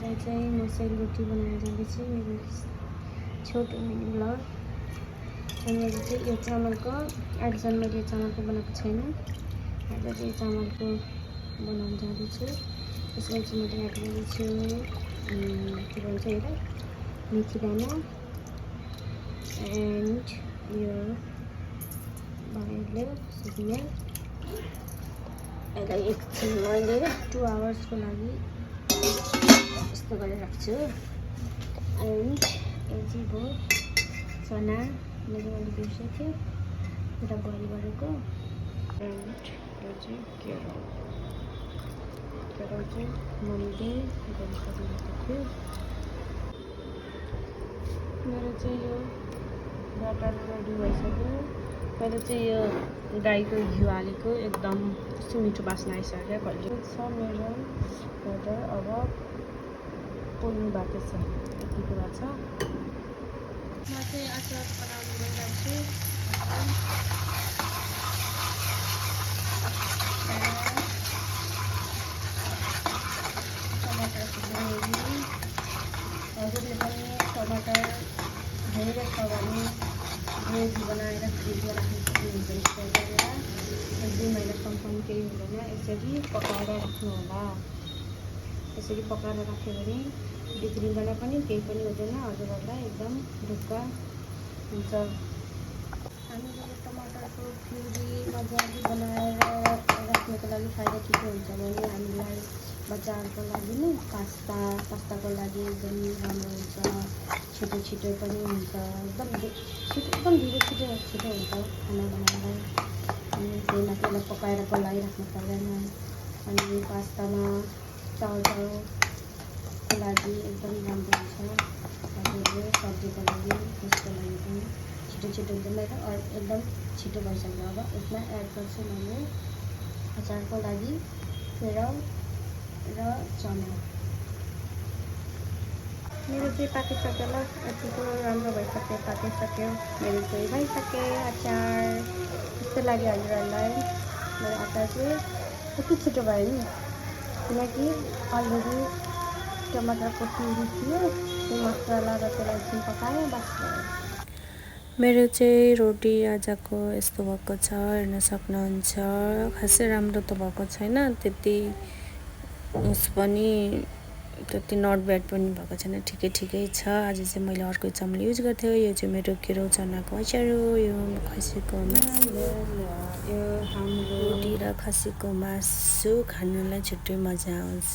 आज चाहिँ म सेलरोटी बनाएर जाँदैछु मेरो छोटो मिनी ब्लग। मैले चाहिँ यो चामलको आजसम्म मैले चामलको बनाएको छैन। आज चाहिँ चामलको बनाउन जाँदैछु। यसलाई चाहिँ मैले एड गर्दैछु के भन्छ यसलाई मेथी दाना एन्ड यो बाहिरले सिग्नल यसलाई एकछिन मैले 2 आवर्सको लागि यस्तो गरेर राख्छु। एन्ड यो चाहिँ भयो चना मैले बिर्सेको थिएँ एउटा बइल गरेको। एन्ड यो चाहिँ केरल चाहिँ मैले गरिसकेको थियो। मेरो चाहिँ यो ब्याटर रेडी भइसक्यो। मैले चाहिँ यो गाईको घिउ हालेको एकदम कस्तो मिठो बास्ना आइसक्यो। कहिले छ मेरो ब्याटर अब पोल्नु बाँकी छ, यति कुरा छ। म चाहिँ अचार बनाउनु गइरहेको छु। टमाटर हजुरले पनि टमाटर धेरै छ भने ग्रेभी बनाएर फ्रिजमा राख्नु सक्नुहुन्छ। स्टोर गरेर 1-2 महिनासम्म पनि केही हुँदैन। यसरी पकाएर राख्नु होला। यसरी पकाएर राख्यो भने बिग्रिँदैन पनि केही पनि हुँदैन। हजुरहरूलाई एकदम ढुक्क हुन्छ। हामीले टमाटरको प्युरी मजाले बनाएर राख्नुको लागि फाइदा के हुन्छ भने हामीलाई बच्चाहरूको लागि नि पास्ताको लागि एकदम राम्रो हुन्छ। छिटो पनि हुन्छ। एकदम ढिलो छिटो हुन्छ खाना बनाउँदा। अनि त्यही माथि यसलाई पकाएर राख्नु पर्दैन। अनि पास्तामा चाउको लागि एकदम राम्रो हुन्छ। हजुरले सब्जीको लागि त्यसको लागि पनि छिटो एकदम छिटो भइसक्यो। अब यसमा एड गर्छु मैले अचारको लागि केराउ र चना। मेरो चाहिँ पाकिसक्यो ल, यतिको राम्रो भइसक्यो, पाकिसक्यो। मेरो चाहिँ भइसक्यो अचार। कस्तो लाग्यो हजुरहरूलाई मेरो अचार चाहिँ? कति छिटो भयो नि, किनकि अलरेडी टमाटरको प्युरी थियो, त्यो मसला र त्यसलाई एकछिन पकायो बस भयो। मेरो चाहिँ रोटी आजको यस्तो भएको छ, हेर्न सक्नुहुन्छ। खासै राम्रो त भएको छैन, त्यति उस पनि त्यति नट ब्याड पनि भएको छैन, ठिकै छ। आज चाहिँ मैले अर्को चामल युज गर्थेँ। यो चाहिँ मेरो केराउ चनाको अचार हो। यो खसीको मासु, यो हाम्रो रोटी र खसीको मासु खानुलाई छुट्टै मजा आउँछ।